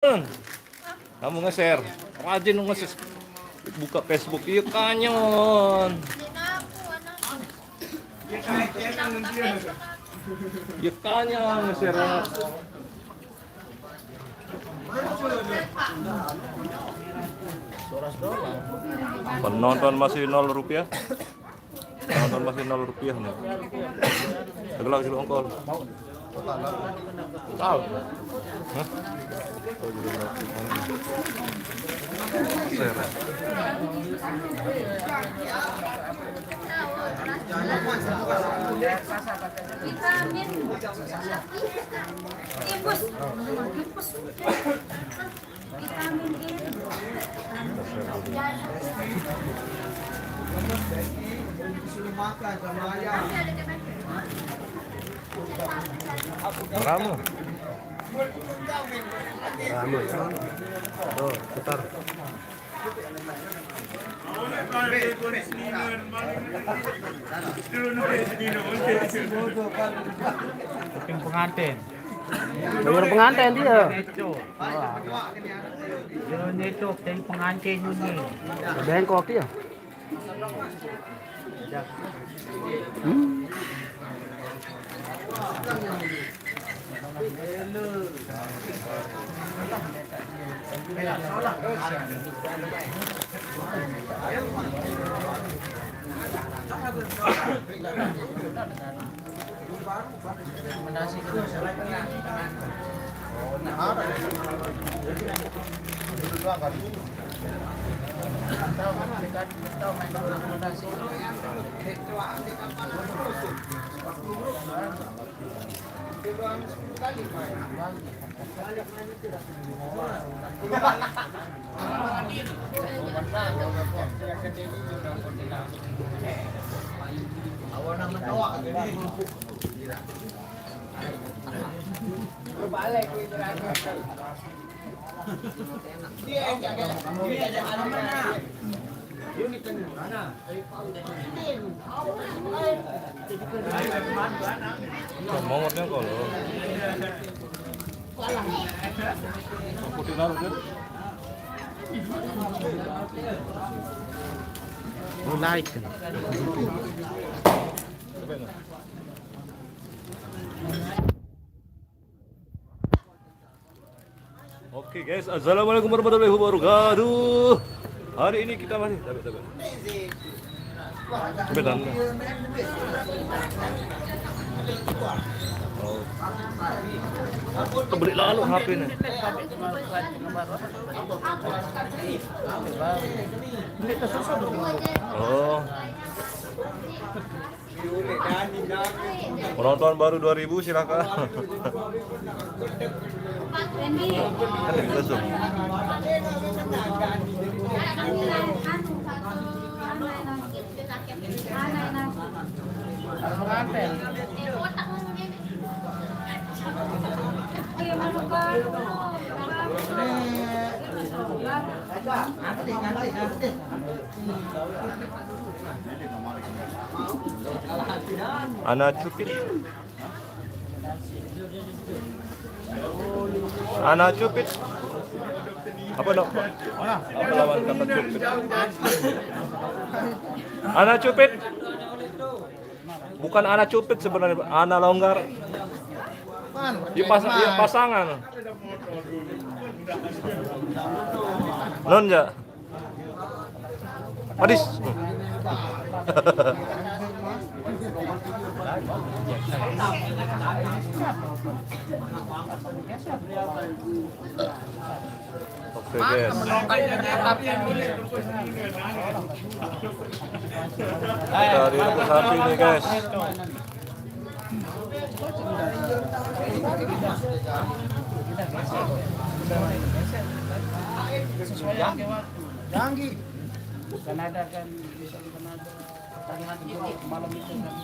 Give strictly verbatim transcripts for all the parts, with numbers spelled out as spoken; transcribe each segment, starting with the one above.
Kamu nge-share, rajin nge-share. Buka Facebook, iya kanyan. Iya kanyan nge-share. Penonton masih nol rupiah. Penonton masih nol rupiah nih. Segelas dulu ongkol. Tahu. Hah? Ramu. Ramu ya. Tuh, putar. Kuping pengantin. Dengar pengantin dia. Itu. Wah. Dia itu kuping pengantin ini. Bengkok dia. Hmm. Mau ngomongnya kalau. Aku tinggal, Dut. Mulai. Oke guys, assalamualaikum warahmatullahi wabarakatuh. Hari ini kita masih, tapi, tapi. Tapi dan. Oh. Kebeli lalu H P nih. Oh. Penonton baru dua ribu, silakan. Ada juga, Sob. Ana Cupit. Ana Cupit. Apa, Dok? Apa lawan kata cupit? Ana Cupit. Bukan Ana Cupit sebenarnya, Ana Longgar. Di pas-, di pasangan. Non ya. Padis. Oke, guys. Kita direbus sapi nih, guys. Jangan. Kanada kan bisa di Kanada. Tanggal malam itu kan.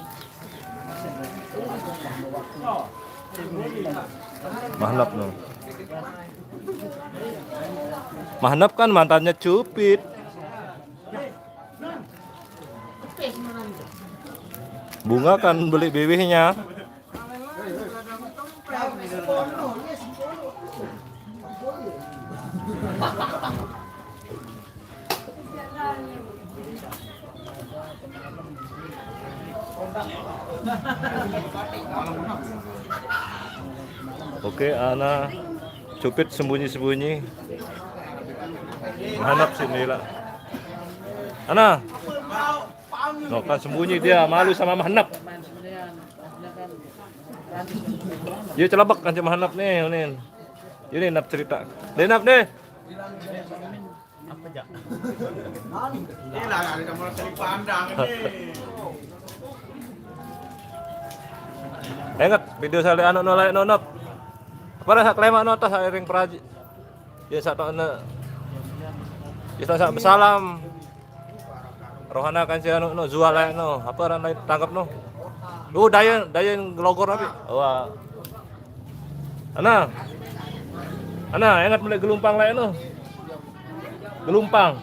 Mahnap no. Mahnap kan mantannya Cupit. Bunga kan beli bibihnya. Oke, Ana Cupit sembunyi-sembunyi. Mahanap sini lah. Ana. No, kan sembunyi dia, malu sama Mahanap. Dia celebek kan sama Mahanap nih, unin. Ini nap cerita. Denap deh. Apa, Jak? Ini lah, ada mulai sering pandang ini. Ingat video saya anu no like no nop. Apa rasa kelema no tas iring peraji. Ya satu anu. Ya satu bersalam. Rohana kan si anu no jual like no. Apa orang lain tangkap no. Lu daya daya gelogor tapi. Wah. Ana. Ana, ingat mulai gelumpang lain no. Gelumpang.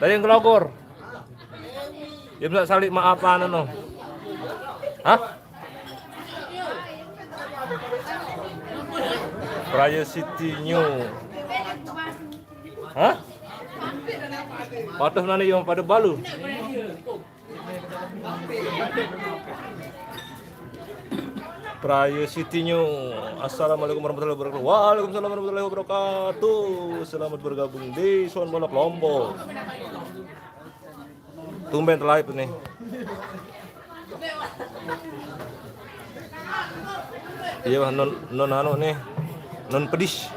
Dari yang gelogor. Ya bisa saling maafan no. Hah? Praia City New. Hah? Patuh nani yang pada balu. Praia City New. Assalamualaikum warahmatullahi wabarakatuh. Waalaikumsalam warahmatullahi wabarakatuh. Selamat bergabung di Sound Balap Lombok. Tumben live nih. Iya, non non anu nih. Non pedis.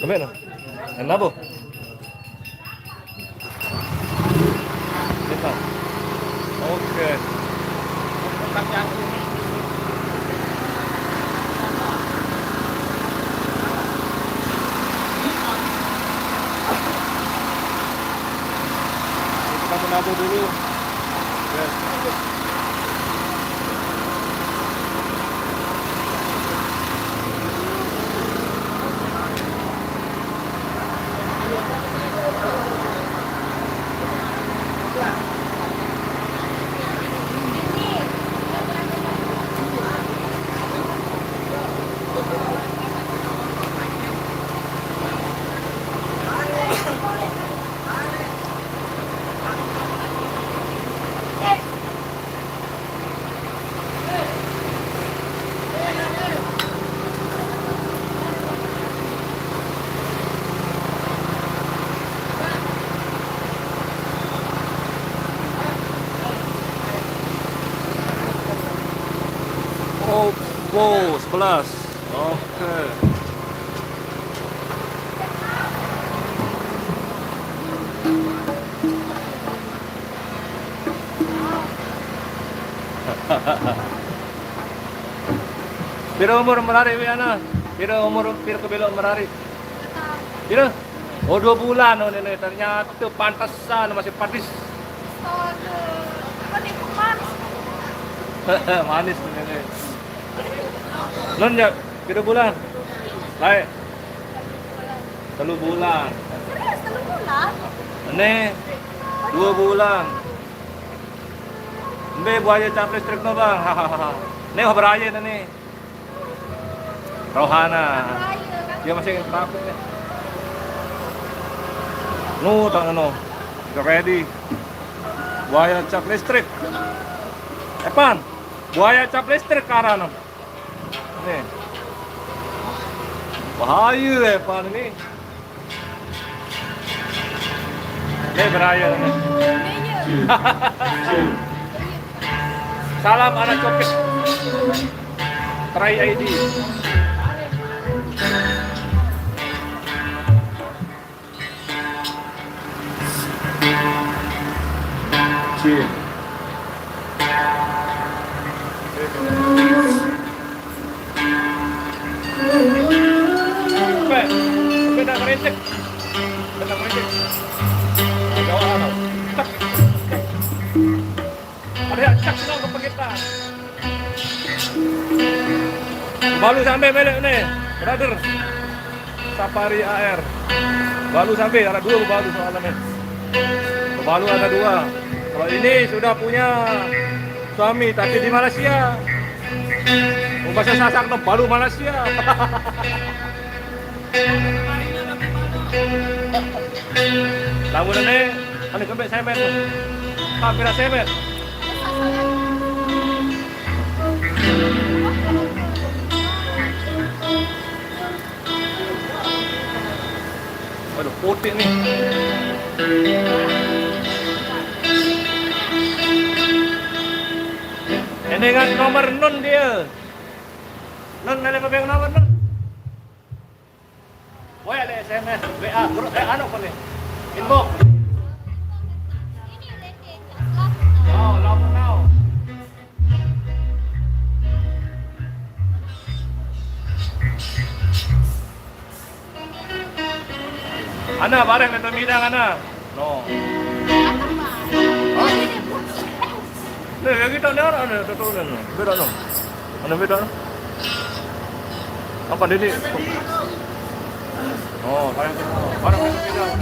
Kemana? Kenapa? Kita. Oke. Kita menabur dulu. Oke. Oppo sebelas. Oke. Pira umur merari, Wiana? Pira umur, pira kebelo merari? Pira? Oh, dua bulan, oh, nenek. Ternyata pantesan masih padis. Astaga. Apa nih, manis? Manis, nenek. Non ya, pira bulan? Baik. Telu bulan. Serius, telu bulan? Nih, dua bulan. Mbe buaya cap listrik no, Bang. Hahaha. Nih, wah, beraya nih. Rohana. Dia masih takut nih. Nu, tangan no. Udah ready. Buaya cap listrik. Epan, buaya cap listrik karena. Nih. Bahaya, Epan ini. Nih, beraya nih. Salam anak copet. Try I D. Cin. Sampai, sampai dah meritik. Sampai dah meritik. Jauh lah, tau. Cek. Ada yang cek, kenapa kita? Balu sampai balik nih, brother. Safari A R. Balu sampai, ada dua balu soalnya nih. Balu ada dua. Kalau ini sudah punya suami, tapi di Malaysia. Oh, bahasa Sasak no baru Malaysia. Lamun ini, anu kembali semet. Hampir semet. Waduh, putih nih. Ini kan nomor nun dia. Nun, mana kau pegang nomor nun? Boleh ada S M S, W A, grup, eh, anu apa nih? Inbox. Oh, lama now. Ana, bareng na midang, ana. No. Hah? Nah, yang kita ni ada, ada satu ni, no. Beda, no. Mana beda, no? Apa dia ni? Oh, bareng. Bareng na midang.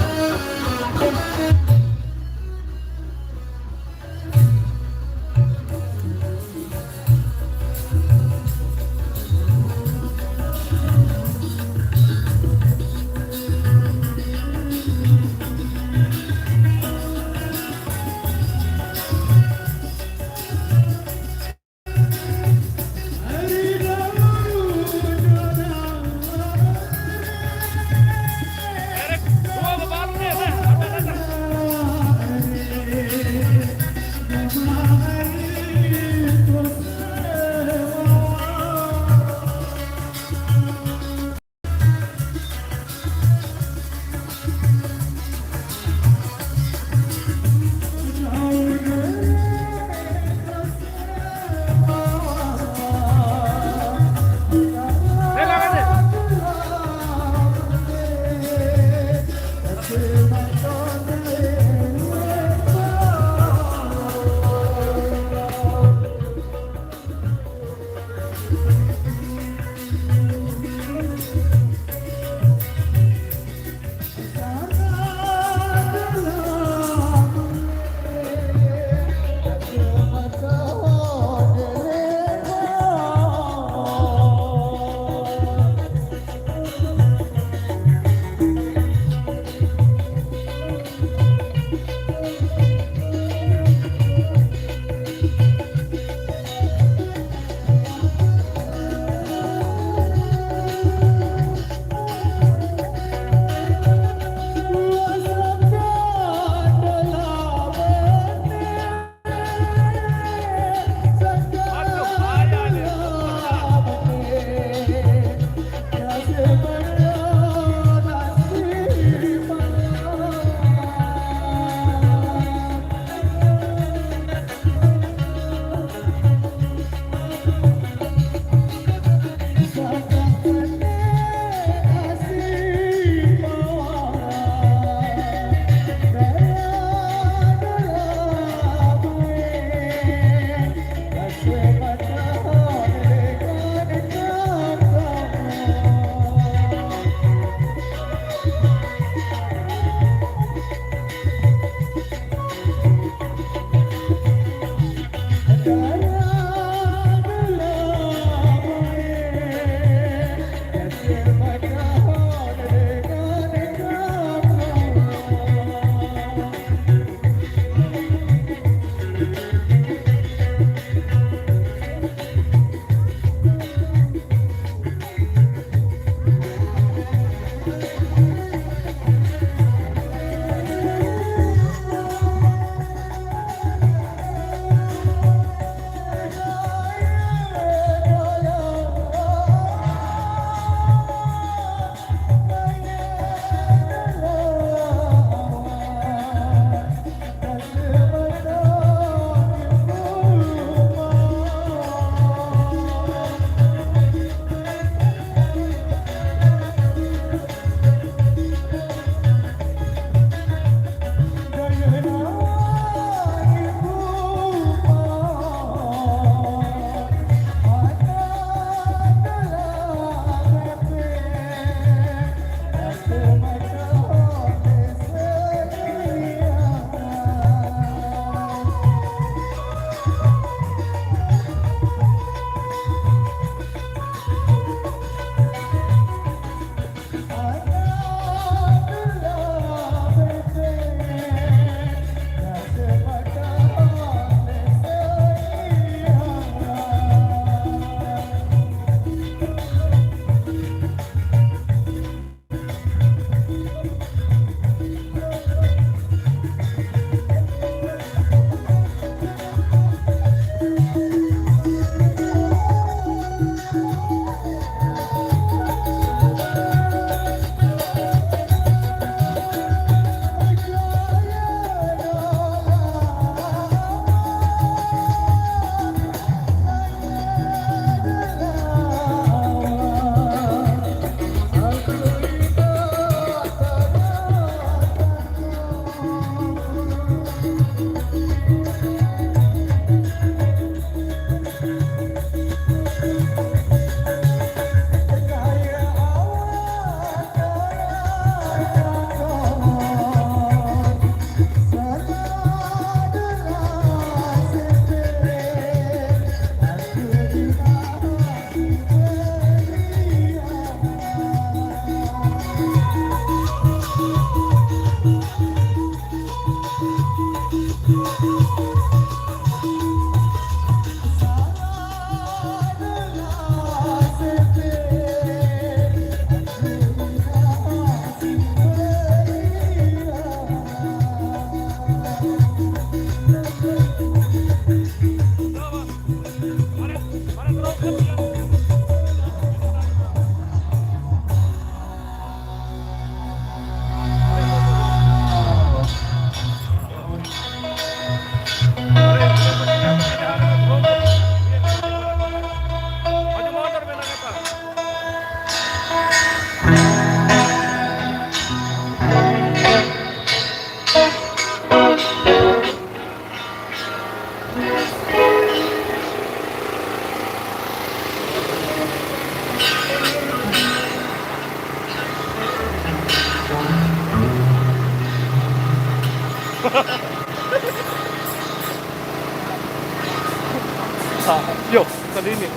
Ah, yo, tadi ini.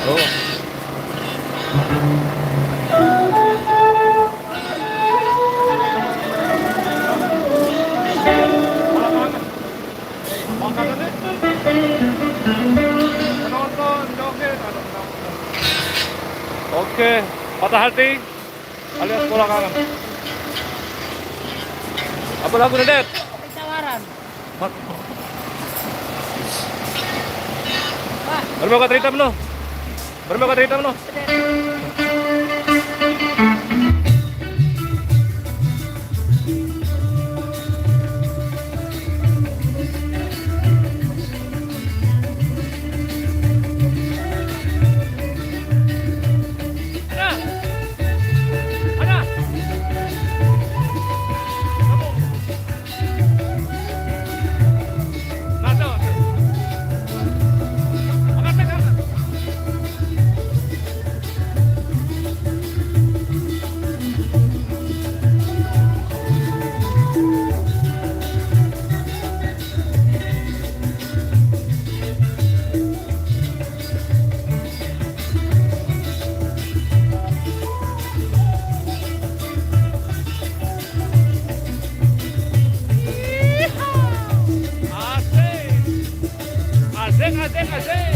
Oh. Oke, patah hati alias bola kangen. Apa lagu, Dedet? Tawaran. Mat. Wah. Baru mau cerita, no? Baru mau cerita, no? Asik. Asik, asik, asik.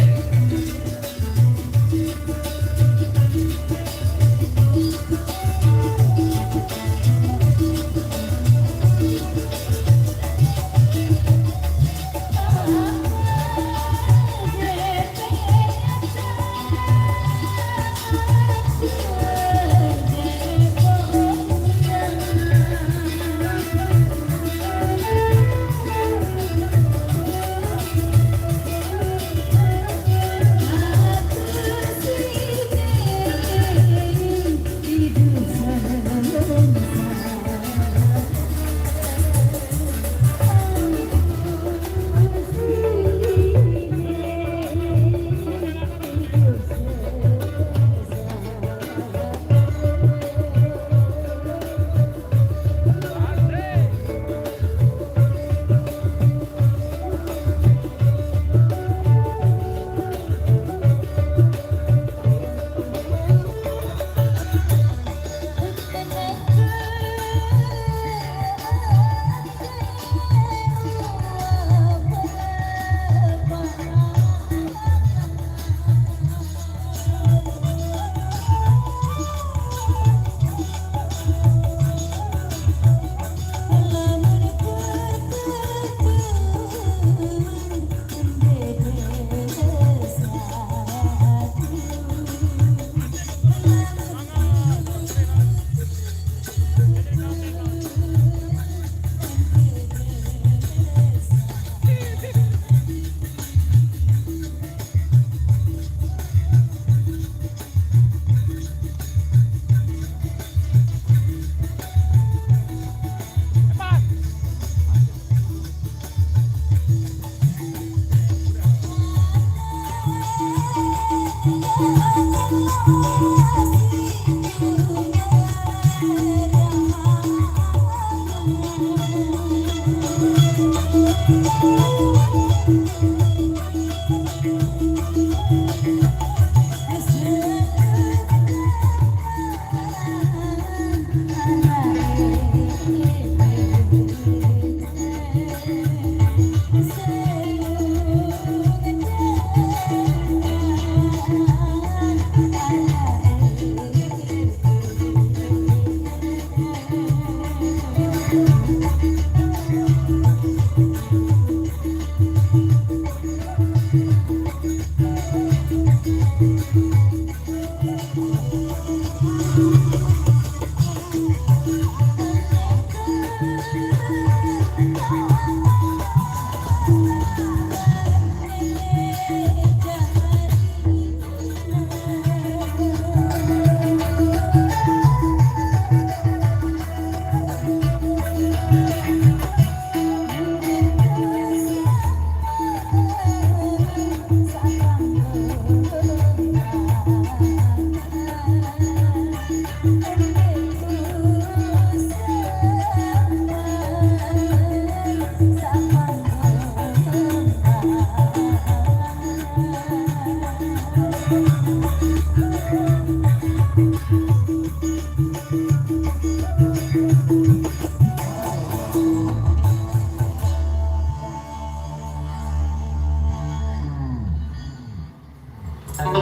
Halo,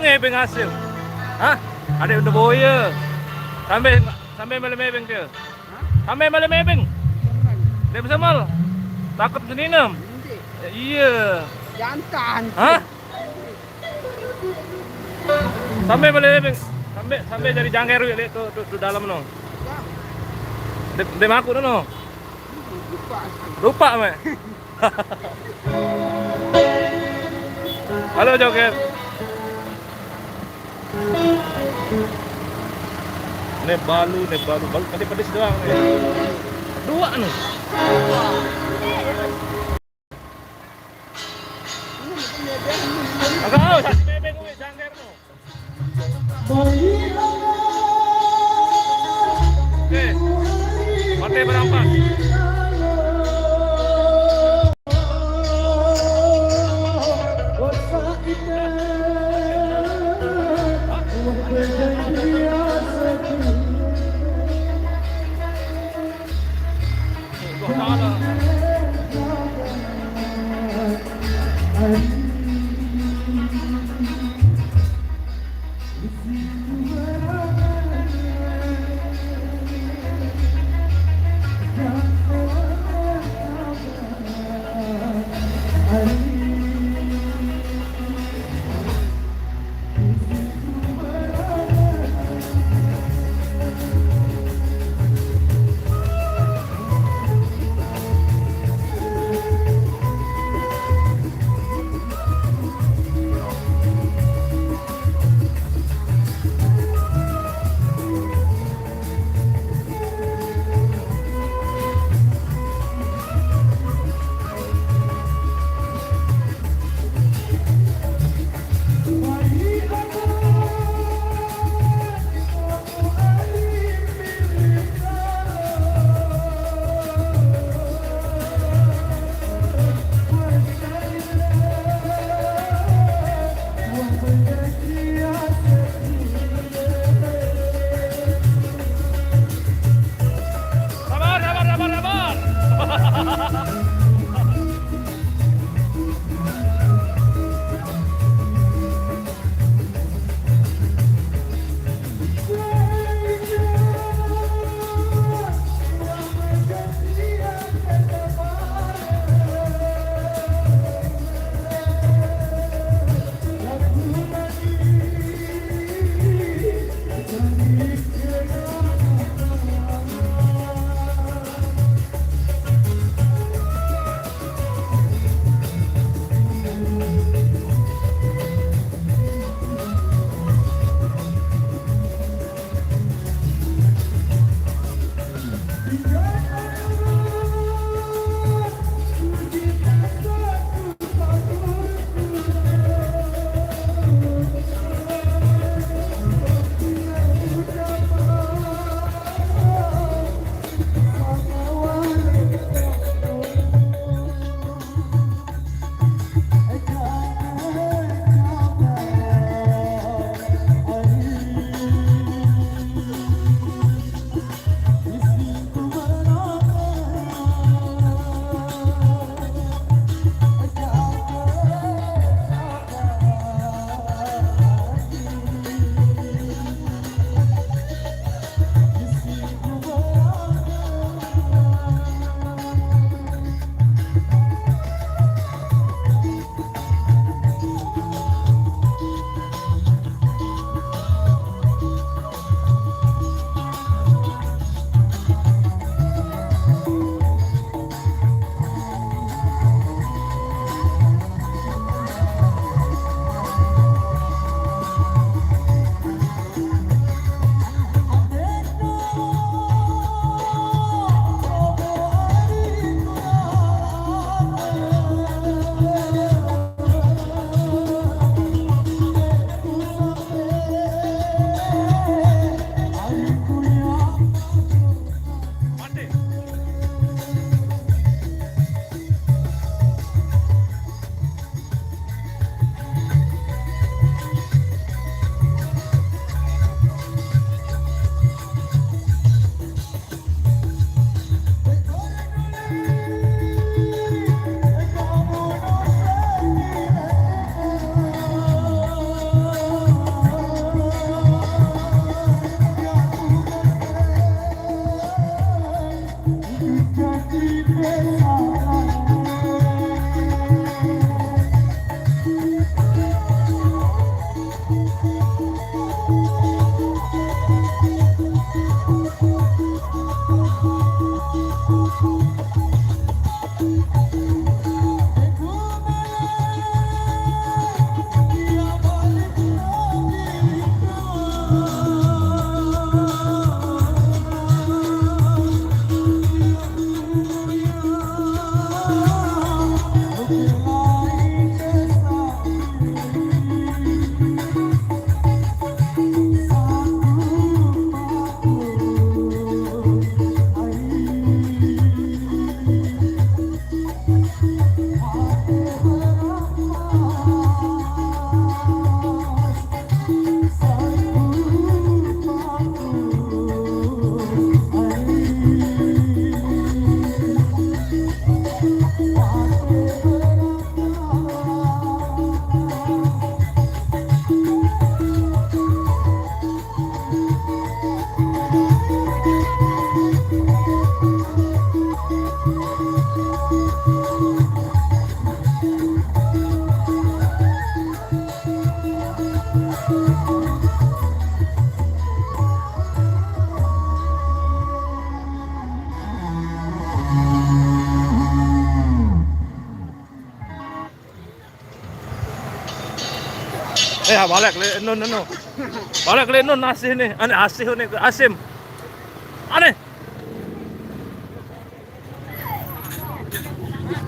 ngebeng hasil. Hah? Ada udah boye. Sampai sampai malam ebeng dia. Sampai malam ebeng. Dia bisa mal. Takut seninem. Ya, iya. Jantan. Hah? Sampai malam ebeng. Sampai sampai jadi jangker, lihat tuh, tuh, tuh dalam no. Dia, dia maku no. Lupa. Lupa, me. Halo, joget. Ne balu, ne balu, balu tadi pedes doang ne. Dua ne. Agak aus, satu bebek gue, jangker no. Oke, partai berapa? Eh, balik le nun nun. Balik le nun asih nih. Ane asih nih Asim. Ane.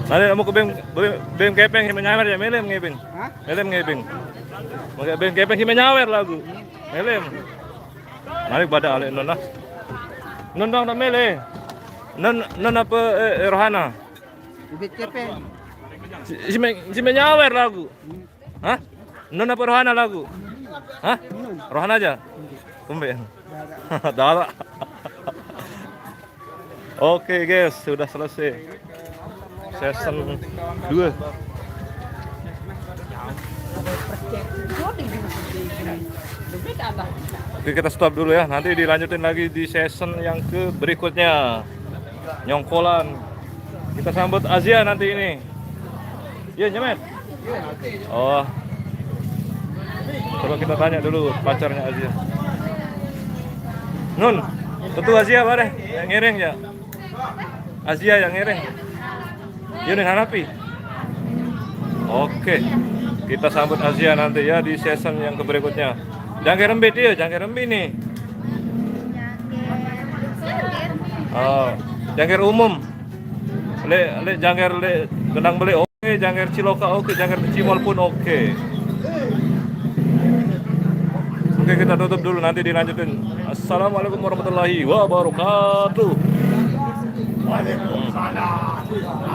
Ane mau ke beng beng kepeng si menyawer ya melem ngebeng. Hah? Melem ngebeng. Mau ke beng kepeng si menyawer lagu. Melem. Ane pada ale nun lah. Nun dong tak mele. Nun nun apa eh, eh, Rohana? Ubit kepe. Si, si, men, si menyawer lagu. Hah? Nun apa Rohana lagu? Hah? Rohana aja. Kumbe. Dara. Oke guys, sudah selesai season dua. Oke, kita stop dulu ya. Nanti dilanjutin lagi di season yang ke berikutnya. Nyongkolan. Kita sambut Azia nanti ini. Iya, nyemet. Oh. Coba kita tanya dulu pacarnya Azia. Nun, tentu Azia apa deh? Yang ngiring ya? Azia yang ngiring. Iya nih Hanapi. Oke. Kita sambut Azia nanti ya di season yang ke berikutnya. Jangkir embi dia, jangkir embi nih. Oh, jangkir umum. Lek lek jangkir lek gendang beli oke, jangkir ciloka oke, jangkir cimol pun oke. Oke, kita tutup dulu, nanti dilanjutin. Assalamualaikum warahmatullahi wabarakatuh. Waalaikumsalam.